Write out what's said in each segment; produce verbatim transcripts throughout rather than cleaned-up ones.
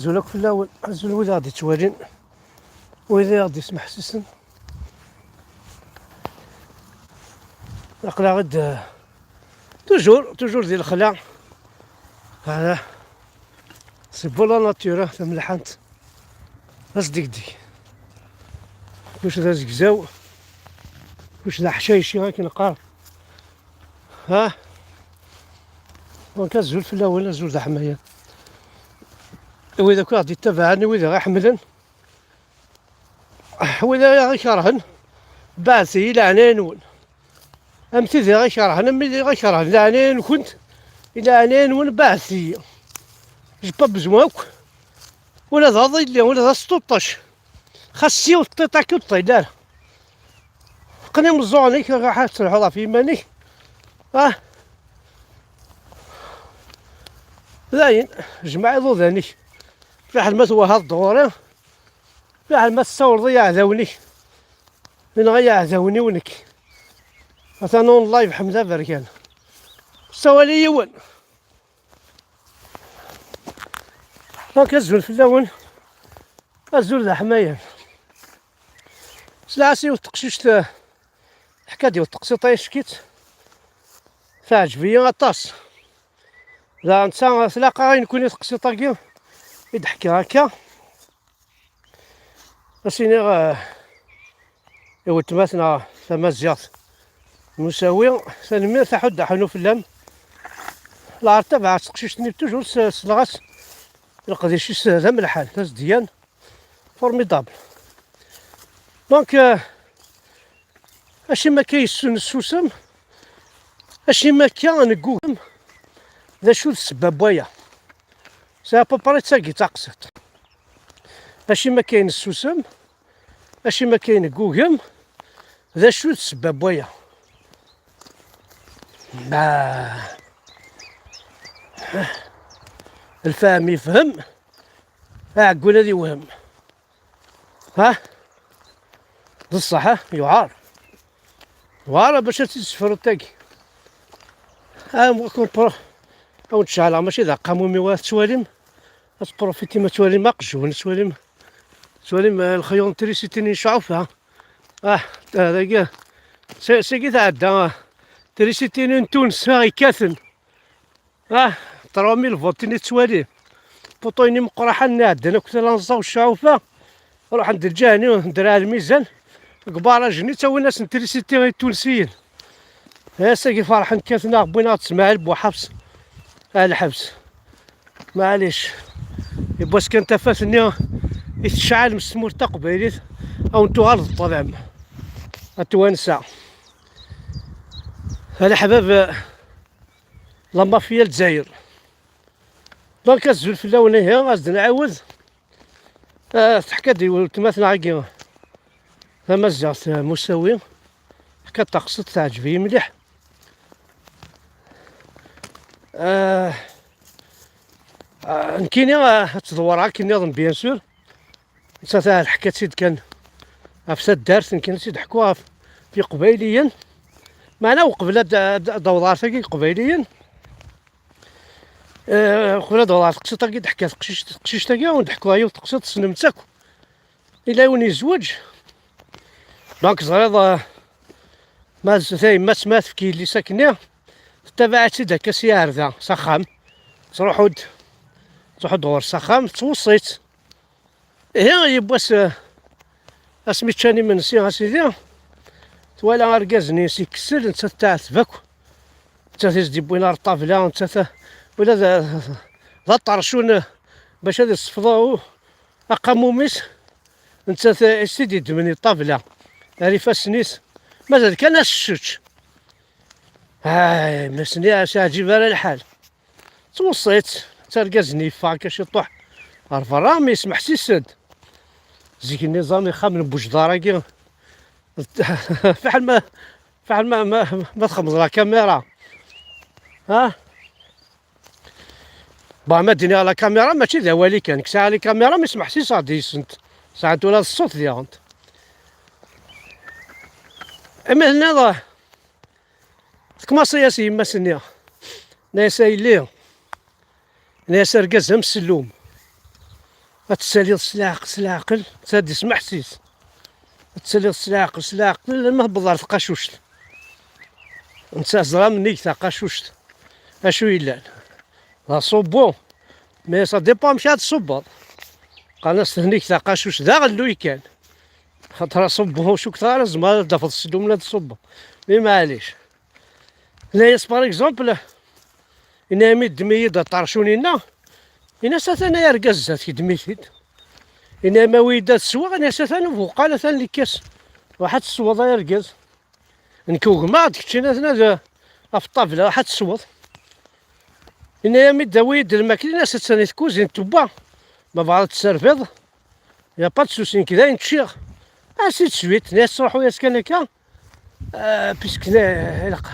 Azul akk fell-awen, azul wid aɣ-d-ittwalin, wid i aɣ-d-ismeḥsisen. Aql-aɣ-d, eh, toujours, toujours di lexla. Voilà. C'est beau la nature, tamelḥant. D asdegdeg. Kuc d azegzaw. Kuc d aḥcayci, akken qqar. Ha? Donc, azul fell-awen, azul d aḥmayan. I wid akk aɣ-d-ittabaɛen, i wid i ɣ-iḥemmlen, wid i ɣ-ikerhen, beɛdet-iyi leɛnaya-nwen. Am tid i ɣ-ikerhen, am wid i ɣ-ikerhen, leɛnaya-nkent, leɛnaya-nwen, beɛdet-iyi. J'ai pas besoin akk. Ula d aḍilli, ula d asṭuṭṭac. Xas s yiwet tiṭ akk ur ṭṭil ara. Qqen imeẓẓuɣen-ik, ruḥ ad telḥuḍ ɣef yiman-ik. Ah. Dayen, jmeɛ iḍudan-ik. Fiḥel ma twehhaḍ-d ɣur-i, fiḥel ma tessawleḍ i yiɛdawen-ik. Yenɣa yiɛdawen-iw nekk. Atan on live Ḥmed Aberkan. Ssawal i yiwen. Donc, azul fell-awen. Azul d aḥmayan. Sliɣ-as i yiwet teqcict, eh, teḥka-d yiwet teqsiṭ ay ccekit. Teɛǧeb-iyi aṭas. Da netta tlaq-aɣ i nekkni teqsiṭ-agi i d-ḥkiɣ akka. Ad s-iniɣ, eh, i weltma-tneɣ tamaziɣt Musawi, tanemmirt, aḥudd aḥunu fell-am. Lɛar tabaɛet teqcict-nni, toujours s-, ssneɣ-as leqdic-is d amelḥan, d azedyan, formidable. Donc, eh, acimi akka yessu-, nessusem? Acimi akka neggugem? D acu d ssebba n waya? C'est à peu près d tagi d taqsiṭ. Acimi akka i nessusem? Acimi akka i neggugem? D acu d ssebba n waya? Bah. Lfahem yefhem, aɛeggun ad yewhem. Ha? D ṣṣeḥ, ha? Yuɛer. Yuɛer bac ad tt-id-sefruḍ tagi. Ah, akken pro-, ad wen-d-ceɛleɣ, mačči d aqamumi wa tettwalim. Ad tprofitim, ad twalim aqjun, ad twalim, ad twalim, eh, lexyuḍ n trisiti n Cɛufa. Ah, dagi, s-, sagi tɛedda, ah, trisiti n Tunes, ah, yekkaten. Ah, trois mille volts-nni tettwali. Puṭu-nni meqqraḥan-nni ɛeddan akk tala n Ẓẓa u Cɛufa. Ruḥen-d lǧiha-nni, Draɛ Lmizan. Deg ubaraj-nni ttawin-asen trisiti i Tunsiyen. Ass-agi ferḥen kkaten-aɣ, wwin-aɣ-d Smaɛil Buḥafs ar lḥebs. Maɛlic. Yiwwas kan tafat-nni i tecɛalem s tmurt taqbaylit, ad wen-tuɣal d ṭṭlam. A twansa. A leḥbab, la mafia Lezzayer. Donc, azul fell-awen, ihi, ad s-d-nɛiwed. Ah, teḥka-d i weltma-tneɣ-agi tamaziɣt, ah, Musawi. Teḥka-d taqsiṭ teɛǧeb-iyi mliḥ. Ah, ah, nekkini, ah, ad tt-ḍewreɣ akken nniḍen, bien sûr. Nettat, ah, teḥka-tt-id kan ɣef taddart, nekkini ad tt-id-ḥkuɣ ɣef Iqbayliyen. Meɛna uqbel ad, ad, ad d-awḍeɣ ɣer tagi n Iqbayliyen, eh, uqbel ad d-awḍeɣ ɣer teqsiṭ-agi d-teḥka teqcict, teqcict-agi, ad wen-d-ḥkuɣ yiwet teqsiṭ tessnem-tt akk. Ila yiwen yezweǧ. Donc, teẓriḍ, eh, ma d tayemmat, ma tefk yelli-s akkenni, tettabaɛ-itt-id akka s yiɛerda, s axxam. Tettruḥu-d, tettruḥu-d ɣur-s s axxam, tettweṣṣi-tt. Ihi, yiwwas, eh, asmi ččan imensi, a sidi, twala argaz-nni s-ikessel, nettat teɛteb akk. Nettat i s-d-iwwin ar ṭṭabla, nettat, ula d, d aṭercun, eh, bac ad isefḍ aqamum-is, nettat, eh, i s-t-id-iddmen i ṭṭabla, ar ifassen-is. Mazal kan ad s-tečč. Ay, massen-nni ur s-iɛǧib ara lḥal. Tweṣṣi-tt, d argaz-nni yeffeɣ akka ciṭuḥ ɣer berra, mi yesmeḥsis-d. Zik-nni ẓan ixxamen n Bujdar-agi. Fiḥel ma, fiḥel ma, ma, ma txemmeḍ la caméra. Ha? Bon, ma d-iniɣ la caméra, mačči d awal-i kan. Ksɛa la caméra, mi smeḥsiseɣ-d yis-sent. Sɛant ula d ṣṣut diɣent. Imi tenniḍ, tekmaṣi-yas yemma-s-nni. Tenna-yas, a yelli, tenna-yas, argaz d amsellum. Ad tessaliḍ s leɛqel, s leɛqel, netta ad ismeḥsis. Ad tessaliḍ s leɛqel, s leɛqel, alamma tewweḍ ɣer tqacuct. Netta ẓra mennig taqacuct. Acu yellan? D aṣubbu. Mais ça dépend amek ad tṣubbeḍ. Qqaren-as tennig taqacuct, d aɣelluy kan. Xaṭer aṣubbu, ur cukkeɣ ara tzemreḍ ad d-tafeḍ s llum ad tṣubbeḍ. Mais maɛlic. Yenna-yas, par exemple, yenna-yam, iddem-iyi-d aṭarcun-inna, yenna-as, atan ay argaz zdat, yeddem-it-id. Yenna-yam, awi-yi-d ad sweɣ, yenna-yas, atan ubuqal, atan likas. Ruḥ ad tesweḍ ay argaz. Nekk ugmeɣ-d, keččini atan ad, ɣef ṭṭabla, ruḥ ad tesweḍ. Yenna-yam-id, awi-yi-d lmakla, yenna-as, attan di tkuzint tewwa. Ma bɣiḍ ad tesserbiḍ, y a pas de souci, nekk dayen ččiɣ. Ainsi de suite, yenna-yas, ttruḥu-yas kan akka. Ah, puisque ne-, ilaq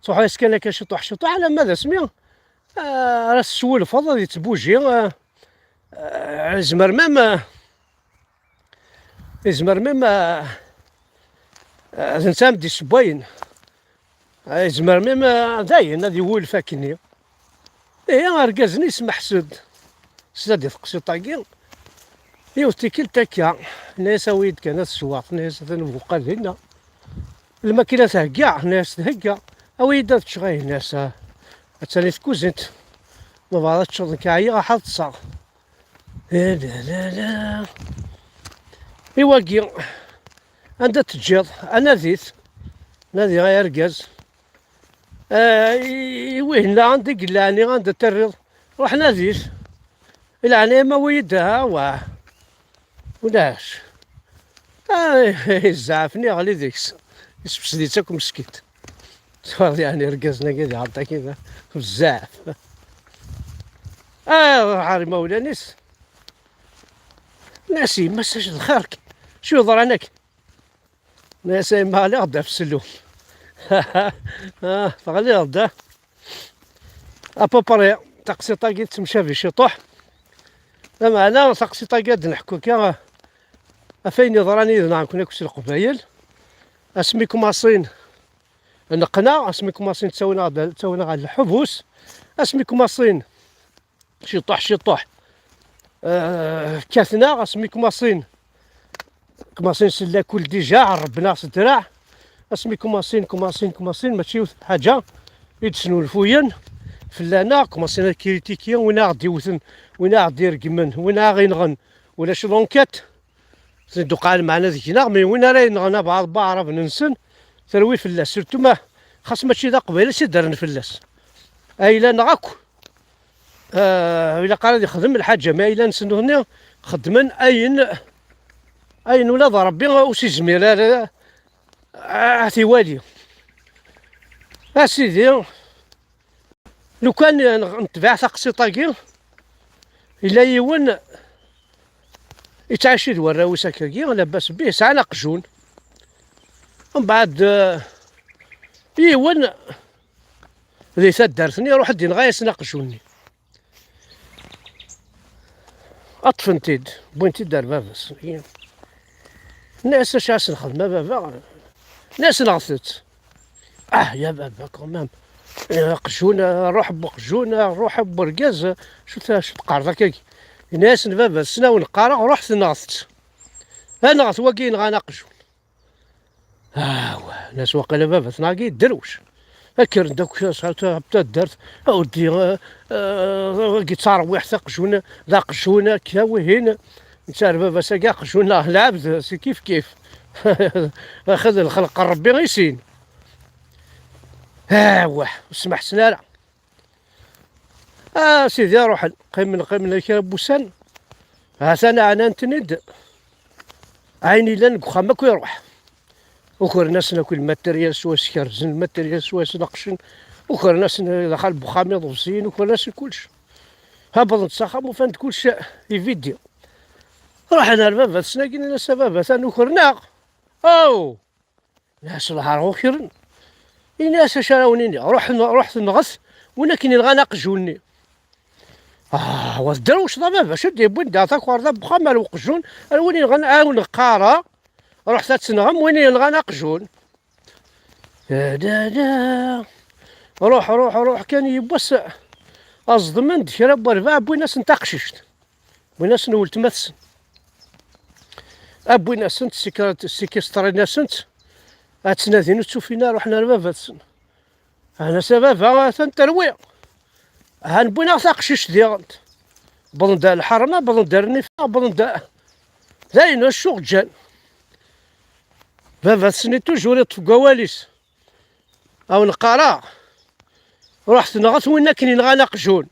ttruḥu-yas kan akka ciṭuḥ ciṭuḥ, alamma d asmi, ah, ara teswulfeḍ, ad yettbuji, ah, ah, yezmer même, ah, yezmer même, ah, ah, d netta am d-issewwayen. Ah, yezmer même, ah, dayen ad iwulef akkenni. Ihi, argaz-nni yesmeḥs-d. Sla-d i teqsiṭ-agi. Yiwet tikkelt akka, yenna-yas, awi-yi-d kan ad sweɣ, yenna-yas, atan ubuqal dinna. Lmakina thegga, yenna-yas, thegga. Awi-yi-d ad ččeɣ, ihi, yenna-yas, ah, attan di tkuzint. Ma bɣiḍ ad teččeḍ, nekk ɛyiɣ, ruḥ ad ṭṭseɣ. La, la, la, la. I wagi, anda teǧǧiḍ? Anadi-t. Nadi ay argaz. Ah, i, i wihin-a, anda i yella, ɛni anda terriḍ? Ruḥ nadi-t. I leɛnaya-m, awi-yi-d, ah, wah. Ulac. Ah, zɛef-nni yeɣli deg-s. Yessefsed-itt akk meskint. Twalaḍ, yeɛni, irgazen-agi d iɛeṭṭaken bezzaf. Ah, ruḥ ɣer imawlan-is. Nnas, yemma-s, acu d xir-k? Acu yeḍran-ak? Nnas, a yemma, ɣliɣ-d ɣef ssellum. Ah, teɣliḍ-d, ah? À peu près, taqsiṭ-agi tettemcabi ciṭuḥ. Lameɛna, taqsiṭ-agi ad d-neḥku akka, ɣef ayen yeḍran yid-neɣ nekkni akk s Leqbayel. Asmi kumaṣin neqna, asmi kumaṣin ttawin-aɣ-d, ttawin-aɣ ɣer leḥbus, asmi kumaṣin ciṭuḥ, ciṭuḥ, eh, kkaten-aɣ, asmi kumaṣin, kumaṣin s lakul déjà, ɛerrben-aɣ s ddreɛ, asmi kumaṣin, kumaṣin, kumaṣin, mačči yiwet n ḥaǧa i d-snulfuyen fell-aneɣ, kumaṣin ad kritiki, win aɣ-d-iwten, win aɣ-d-iregmen, win aɣ-inɣen, ulac l'enquête. Tedduqal meɛna deg-neɣ, mi win ara yenɣen abeɛḍ n waɛraben-nsen, terwi fell-as, surtout ma xas mačči d aqbayli i ddren fell-as. Ayla-nneɣ akk, ah, ilaq ara ad ixdem lḥaǧa, mi ayla-nsen nutni xeddmen ayen, ayen ula d Ṛebbi ur s-izmir ara ad t-iwali. A Sidi, lukan n-, netbeɛ taqsiṭ-agi, yella yiwen yettɛici d warraw-is akkagi, labas bih, sɛan aqjun. Mbeɛd, eh, yiwen di taddart-nni iruḥ-d, yenɣa-yasen aqjun-nni. Ṭṭfen-t-id, wwin-t-id ar baba-s. Nnan-as, acu ara s-nexdem a baba? Nnan-as, nɣet-t. Ah, ya baba, quand même. Eh, aqjun, eh, ṛṛuḥ n weqjun, eh, ṛṛuḥ n wergaz, eh, acu t-, acu teqqareḍ akkagi? Yenna-yasen baba-s, ssnawen qqareɣ, ṛuḥet nɣet-t. Ad nɣet wagi yenɣan aqjun. Ah, nnan-as, waqila baba-tneɣ-agi yedderwec. Kkren-d akk s taddart, a weddi, eh, eh, wagi d tarwiḥt, aqjun, d aqjun, akka, wihin. Netta ar baba-s-agi aqjun, neɣ lɛebd, si kif kif. Axi d lxelq n Ṛebbi i sin. Awah, ur smeḥsen ara. Ah, sidi, ruḥen, qqimen, qqimen kra n wussan. Ha-t-an ɛnan-ten-id. Ayen yellan deg uxxam akk iruḥ. Ukren-asen akk lmateryal s wayen kerzen, lmateryal s wayen neqcen. Ukren-asen daxel n uxxam iḍebsiyen, ukren-asen kullec. Wwḍen-d s axxam, ufan-d kullec ibidi. Ruḥen ar baba-tsen-agi, nnan-as, a baba, atan ukren-aɣ. Aw! Nnan-as, lḥerɣ ukren. Ini-as, acu ara wen-iniɣ? Ruḥen, ruḥet nɣet win akken yenɣan aqjun-nni. Ah, wa tedderwceḍ a baba, acu d-yewwin da takerḍa n wexxam ar uqjun, ar win yenɣan, a wen-qqareɣ, ruḥet ad tenɣem win yenɣan aqjun. Da, da, da. Ruḥ, ruḥ, ruḥ, kan yiwwas, aẓedmen-d kra n werbaɛ, wwin-asen taqcict. Wwin-asen weltma-tsen. A wwin-asent, sikistrin-asent, ad ttnadin ur tt-ufin ara, ruḥen ar baba-tsen. Ɛni a baba, atan terwi. Han wwin-aɣ taqcict diɣen. Wwḍen-d ar lḥerma, wwḍen-d ar nnifa, wwḍen-d a-, d ayen acu ǧǧan. Baba-tsen i toujours iṭṭef deg wawal-is. A wen-qqareɣ, ruḥet nɣet win akken yenɣan aqjun.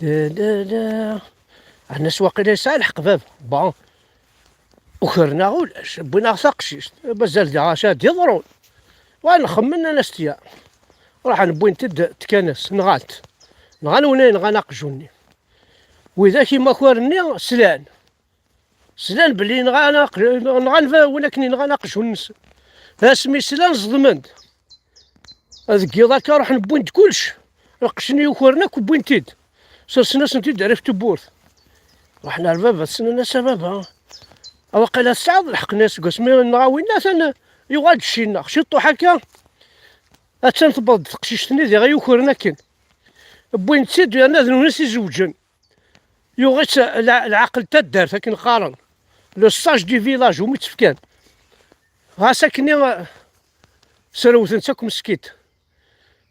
Da, da, da. Ɛni s waqila yesɛa lḥeqq baba. Bon. Ukren-aɣ ulac, wwin-aɣ taqcict. Mazal daɣ acu ad d-yeḍrun. Wa nxemmen, nnan-as tya. Ruḥen wwin-t-id, tkan-as, nɣan-t. Nɣan win yenɣan aqjun-nni. Widak imakaren-nni slan. Slan belli nɣan aqj-, nɣan win akken yenɣan aqjun-nsen. Asmi slan, ẓedmen-d. Deg yiḍ akka ruḥen wwin-d kullec. Lqecc-nni yukren akk wwin-t-id. Sersen-asen-t-id rrif tewwurt. Ruḥen ar baba-tsen, nnan-as a baba. A waqila tesɛiḍ lḥeqq-nni, seg wasmi yenɣa winna atan yuɣal-d cci-nneɣ. Ciṭuḥ akka. Attan tewweḍ-d teqcict-nni diɣ i yukren akken. Wwin-tt-id yerna d nutni i s-izewǧen. Yuɣ-itt lɛ-, lɛaqel n taddart, akken qqaren. Le sage du village, umi tt-fkan. Ɣas akkenni, eh, srewten-tt akk meskint.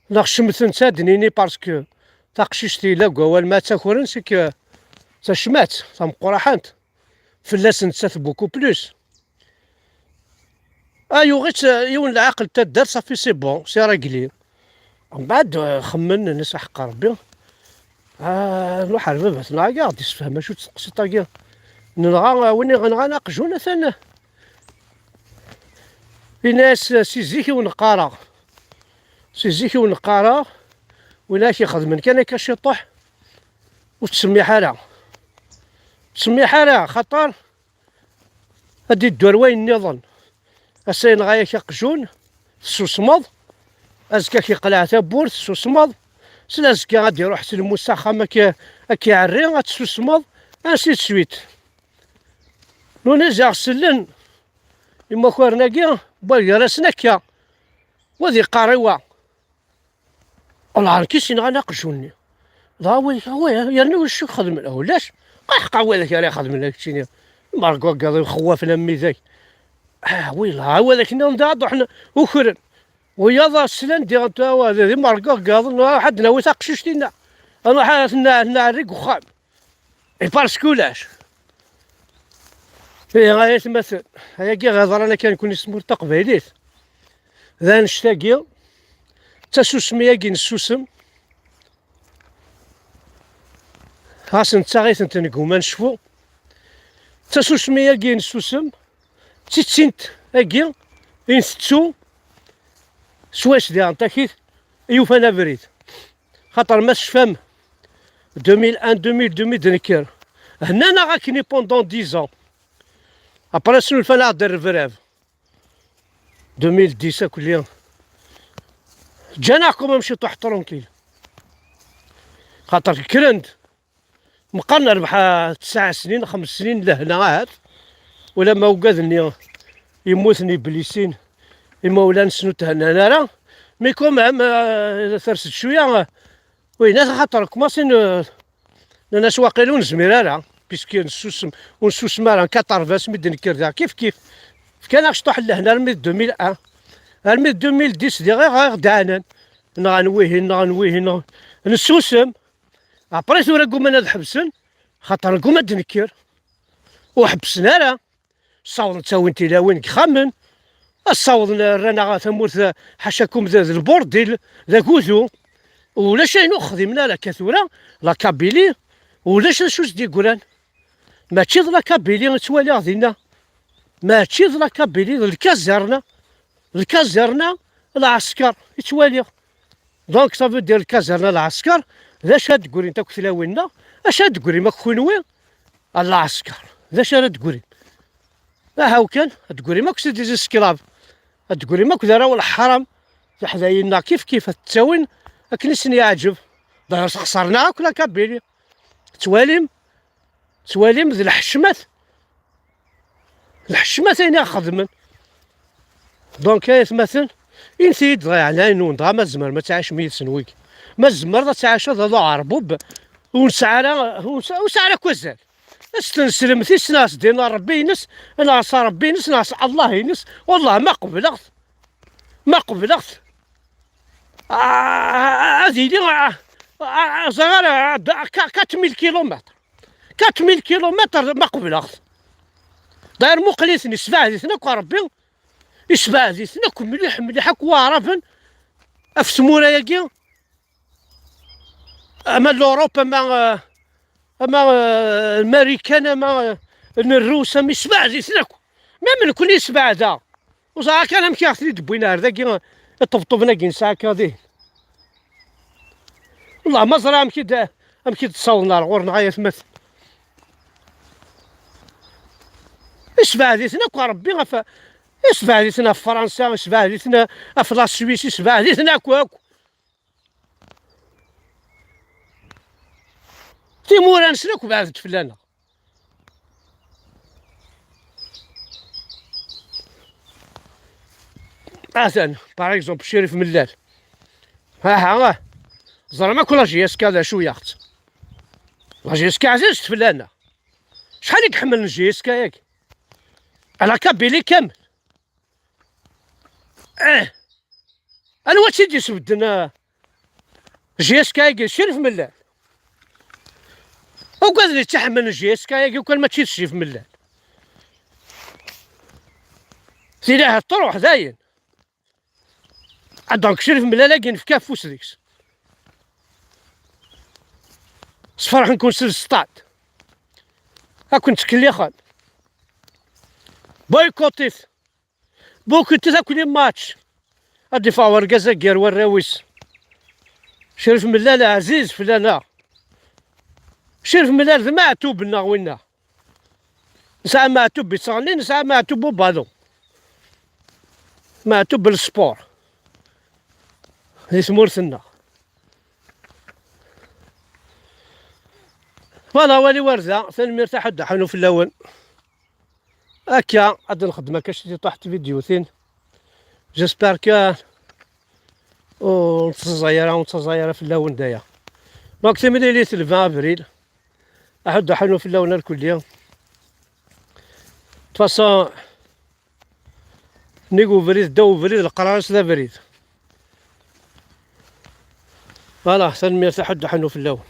Neɣ cemten-tt, ad d-nini, parce que taqcict yella deg wawal, ma ttakren, c'est que d tacmat tameqqraḥant. Fell-as nettat beaucoup plus. Ah, yuɣ-itt, euh, yiwen lɛaqel n taddart, ça fait c'est bon, c'est réglé. Mbeɛd, euh, xemmen, nnan-as aḥeqq Rebbi. Ah, nruḥ ar baba-tneɣ, agi ad ɣ-d-issefhem acu d tseqsiṭ-agi. Nenɣa, euh, win iɣenɣan aqjun, atan. Ini-as, euh, si zik i wen-qqareɣ. Si zik i wen-qqareɣ. Win ak ixedmen kan akka ciṭuḥ. Ur ttsemmiḥ ara. Ur ttsemmiḥ ara, xaṭer ad d-iddu ar wayen nniḍen. Ass-a yenɣa-yak aqjun, tessusmeḍ. Azekka ad k-yeqleɛ tawwurt, tessusmeḍ. S lazekka ad d-iruḥ s lmus s axxam, ad k-, ad k-iɛerri, ad tessusmeḍ, ainsi de suite. Nuni ziɣ sellen imakaren-agi, wwa gar-asen akka. Wa ad iqqar i wa. Lɛerk-is yenɣan aqjun-nni. Dɣa wa, wa, yerna ulac acu xedmen? Ulac. Aḥeqq a widak ara ixedmen keččini. Imerga aggaḍ ixewwafen am widak. Ah, wila, a widak nniḍen da ad ruḥen ukren. Wiyaḍ slan diɣen, wa, d imerga aggaḍen, nruḥ ad d-nawi taqcict-inna. Nruḥ ad ten-, ad ten-nɛerri deg uxxam. Et parce que ulac. Ihi, ay atmaten, ayagi yeḍran akka nekkni s tmurt taqbaylit. D annect-agi, d tasusmi-agi nessusem. Ɣas nettaɣ-itent, negguma necfu. D tasusmi-agi nessusem, d tittint-agi i ntettu swayes diɣen takit i yufan abrid. Xaṭer ma tecfam, deux mille un, deux mille deux, mi d-nekker, hennan-aɣ akkenni pendant dix ans. Après, snulfan-aɣ-d rrebrab. Deux mille dix akkelli. Ǧǧan-aɣ quand même ciṭuḥ tranquille. Xaṭer kkren-d. Meqqar nerbeḥ, ah, tesɛa snin, xems snin lehna ahat. Ulamma ugad-nni yemmuten iblisin, imawlan-nsen ur thennan ara. Mais quand même, ah, ters-d cwiya, ah, winat, xaṭer kmasin, ah, nnan-as waqil ur nezmir ara, puisque nessusem, ur nessusem ara, quatre-vingts mi d-nekker da, kif kif. Fkan-aɣ cṭuḥ n lehna armi d deux mille un. Armi d deux mille dix diɣ i ɣ-, i ɣ-d-ɛnan. Nɣan wihin, nɣan wihin, nɣan, nessusem. Après tura gguman ad ḥebsen, xaṭer gguman ad d-nekker. Ur ḥebbsen ara. Ssawḍen ttawin tilawin deg yixxamen. Ssawḍen rran-aɣ tamurt, ḥacakum, d, d lburdil, d agudu. Ulac ayen ur xdimen ara akka tura, la Kabylie, ulac d acu s-d-yeggran. Mačči d la Kabylie i ttwaliɣ dinna. Mačči d la Kabylie, d lkazerna. Lkazerna, lɛesker i ttwaliɣ. Donc, ça veut dire lkazerna, lɛesker, d acu ad d-ggrint akk tlawin-nneɣ? Acu ad d-teggrim akk kunwi? A lɛesker, d acu ara d-teggrim? Ahaw kan, ad d-teggrim akk s des esclaves. Ad d-teggrim akk d arraw n leḥram. Tiḥdayin-nneɣ kif kif ad ttawin akken i sen-yeɛǧeb. D'ailleurs, sxeṣren akk la Kabylie. Tettwalim? Tettwalim d lḥecmat? Lḥecmat ayen i ɣ-xedmen. Donc, ay atmaten, init-iyi-d dɣa yeɛni ayen-nwen, dɣa ma tzemrem ad tɛicem yid-sen wigi. Ma tzemreḍ ad tɛiceḍ d aɛerbub, ur nesɛi ara, ur nesɛi, ur nesɛi ara akk azal. Ad s-ten-neslemt i s-neɣs dina Ṛebbi-ines, neɣs Ṛebbi-ines, neɣs Allah-ines. Wallah ma qebleɣ-t, ma qebleɣ-t, ah, ad iliɣ, ah, ah, ah, ẓriɣ ara, ah, quatre mille kilomètres. Quatre mille kilomètres ma qebleɣ-t. D'ailleurs, muqel-iten, isbeɛd-iten akk Ṛebbi, isbeɛd-iten akk mliḥ, mliḥ akk Waɛraben ɣef tmura-agi, ama n l'Europe, ama, eh, ama, eh, n Marikan, ama, eh, n Rrus, ama isbeɛd-iten akk. Même nekkni isbeɛd-aɣ. Ur ẓriɣ kan amek i ɣ-ten-id-wwin ar dagi, iṭebṭuben-agi nesɛa akka dihin. Wallah ma ẓriɣ amek i d-, amek i d-ssawḍen ar ɣur-neɣ ay atmaten. Isbeɛd-iten akk Ṛebbi ɣef, isbeɛd-iten ɣef Fransa, isbeɛd-iten ɣef la Suisse, isbeɛd-iten akk, akk. Timura-nsen akk beɛdent fell-aneɣ. Atan, par exemple, Crif Mellal. Aha, ah. Ẓram akk la J S K d acu yaɣ-tt. La J S K ɛzizet fell-aneɣ. Acḥal i iḥemmlen J S K-agi? Ala Kabili kamel. Eh. Anwa tt-id-isbedden, eh, J S K-agi? Crif Mellal. Ugaden ittaḥemmen J S K-agi, ukan mačči d Crif Mellal. Tili ahat truḥ dayen. Ah, donc Crif Mellal-agi nefka afus deg-s. Sferḥen-ken s lsṭad. Ad ken-ttkellixen. Boycottit. Boycottit akk les matchs. Ad d-iffeɣ wergaz-agi gar warraw-is. Crif Mellal ɛziz fell-aneɣ. Crif Mellal d Maɛtub-nneɣ winna. Nesɛa Maɛtub i ttɣennin, nesɛa Maɛtub ubalu. Maɛtub n lsport. Di tmurt-nneɣ. Voilà, wali warda, tanemmirt a ḥedd aḥunu fell-awen. Akka, ad nxeddem akka ciṭuḥ tvidyutin. J'espère que ur nettaẓay ara, ur nettaẓay ara fell-awen daya. Donc, timlilit le vingt avril. Aḥud aḥunu fell-awen arkulli. De toute façon, nnig ubrid, ddaw ubrid, leqrar-as d abrid. Voilà, tanemmirt, aḥud aḥunu fell-awen.